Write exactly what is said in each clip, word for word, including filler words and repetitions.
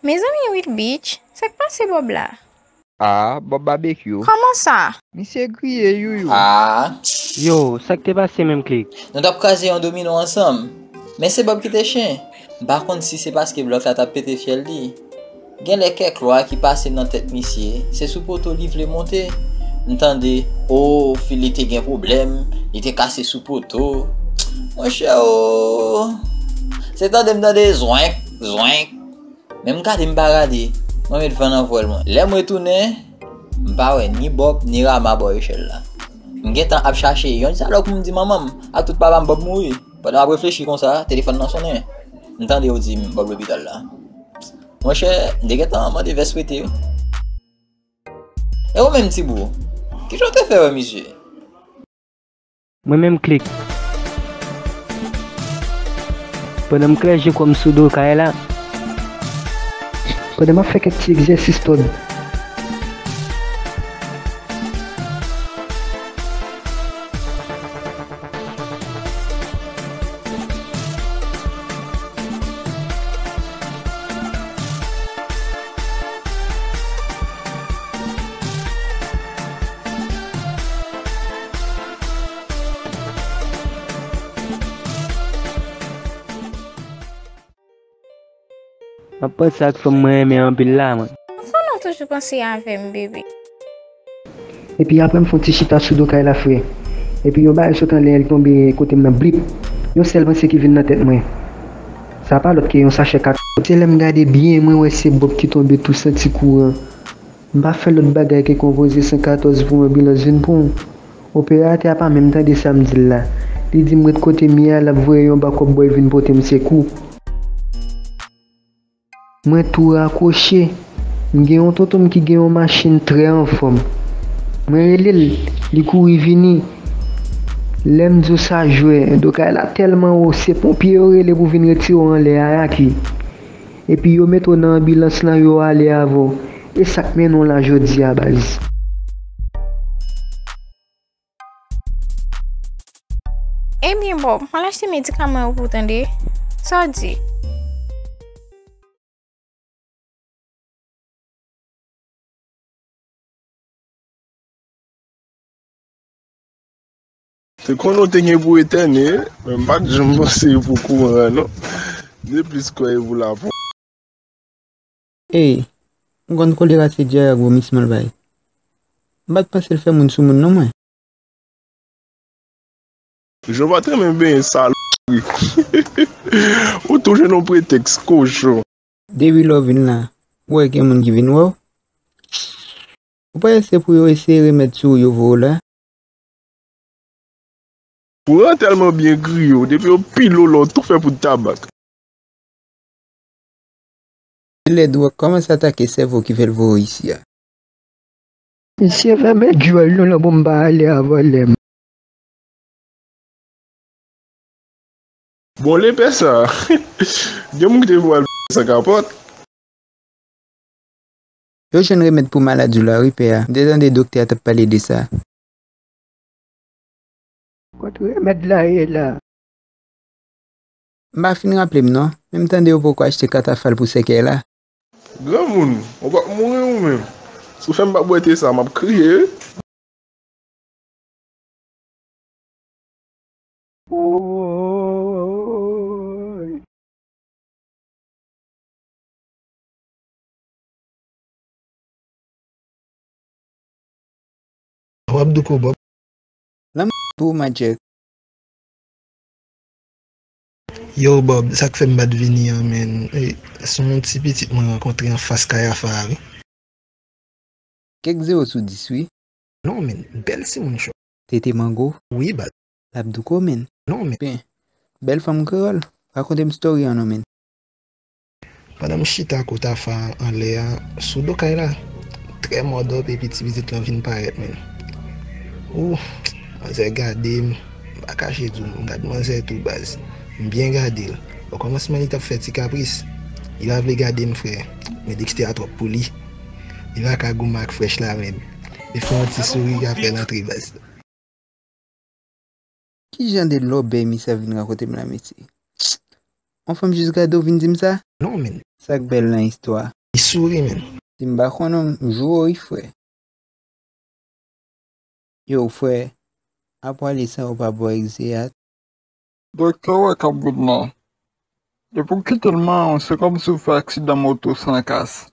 Mezanmi Will Beach, sa k pase Bob la? Ah, Bob Barbecue. Kòman sa? Misye griye, youyou. Ah. Yo, sa k te pase menm, Klik? Nou t ap kraze yon domino ansanm, men se Bob ki te chen. M pa konn si se paske blòk la t ap pete fyèl li. Gen lè kèk lwa ki pase nan tèt misye, se sou poto li vle monte. M tande, o, fi li te gen pwoblèm, li te kase sou poto. Monchè, o, se tande m tande zwenk, zwenk. Men m gade, m pa gade, mwen met van nan vwèl mwen. Lè m retounen, m pa wè ni Bob, ni Rama bò echèl la. M gentan ap chache yon ti alò pou m di manman m ak tout papa m Bob mouri. Pandan m ap reflechi konsa, telefòn nan sonnen. M tande yo di m Bob lopital la. Monchè, m te gentan mande vès prete wi. E ou menm, Tibou? Kijan w te fè wè misye? Mwen menm, Klik. Pandan m klè je kò m sou do kay la. Pandan m ap fè kèk ti egzèsis tòd. M ap panse ak fanm mwen renmen anpil la, mwen. Anfen, nou toujou panse avè m, bebe. Epi apre m fè yon ti chita sou do kay la, frè. Epi yon bagay sot anlè, li tonbe kote m nan, blip. Yon sèl panse ki vin nan tèt mwen. Sa pa lòt ke yon sachè kat. Se lè m gade byen, mwen wè se Bob ki tonbe tou santi kouran. M pa fè lòt bagay ke konpoze san katòz pou anbilans vin pran w. Operatè a pa menm tande sa m di l la. Li di m ret kote m ye a, l ap voye yon bakòp bòy vin pote m sekou. Mwen tou rakwoche. M gen yon tonton m ki gen yon machin trè anfòm. Mwen rele l, li kouri vini. Lè m di w sa jwè, do kay la tèlman wo, se ponpye yo rele pou vin retire w anlè a, Yaki. Epi yo mete w nan anbilans lan, yo ale avè w. E sa k mennen w la jodi a, baz. Ebyen, Bob, m al achte medikaman yo pou w tande. Sa w di? Te konnen w te gen pou etène, men m pa t janm panse pou kouran an, non. M te plis kwè e pou lapon. Ey, m konn kolera se dyare ak vomisman l bay. M pa t panse l fè moun sou moun non, mwen. Jan w pa t renmen benyen, salopri. Ou tou jwenn yon pretèks, kochon. Depi lè w vin la, ou wè gen moun ki vin wè w? Ou panse se pou yo eseye remèd sou ou yo voye w la? Kouran tèlman byen griye w, depi yo pile w la, w tou fè poud tabak. Se lè dwòg kòmanse atake sèvo ki fè l voye w isi a. Misye fèmen djòl nou lan pou m pa ale avè w lè m. Bon, lepè sa. Gen moun ki te vwal san kapòt. Yo jwenn remèd pou maladi w la wi, pè a. M te tande doktè a t ap pale de sa. Kot remèd la ye la? M pa fin raple m non, men m tande yo poko achte katafal pou sèkèy la. Granmoun, ou p ap mouri ou menm. Si w fè m pa bwè te sa, m ap kriye wi. Woy. W ap douko Bob. Lanmou pou ou, Majek. Yo, Bob, sa k fè m pa t vini an, menn, e, se yon ti pitit mwen rankontre anfas kay Afa a, wi. Kèk zewo sou dis, wi. Non, menn, bèl timoun cho. Tete mango? Wi, baz. L ap douko, menn. Non, menn. Ben, bèl fanm kreyòl. Rakonte m story an non, menn. Pandan m chita kot Afa anlè a, sou do kay la, trè mòdòp epi ti pitit lan vin parèt, menn. Ou, manzè gade m, m pa kache di w, m gad manzè tou, baz. M byen gade l. Okòmansman, li t ap fè ti kapris. Li pa vle gade m, frè. Men dekstè a twòp pou li. Li pa ka goumen ak frèch la menm. Li fè yon ti souri, apre l antre, baz. Ki jan de lòbèy misye ap vin rakonte m la, mesye? Yon fanm jis gade w vin di m sa? Non, men. Sa k bèl nan istwa? Li souri, men. Si m pa konnen w, m joure w, wi, frè. Yo, frè, apre ale sa, ou pa bò egzeyat. Doktè, ou wè k ap vin nan. Depi w kite l manman w, se kòmsi w fè aksidan moto san kas.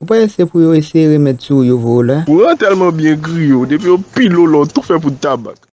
Ou pa se pou yo eseye remèt sou ou yo voye w la? Kouran tèlman byen griye w, depi yo pile w la, w tou fè poud tabak.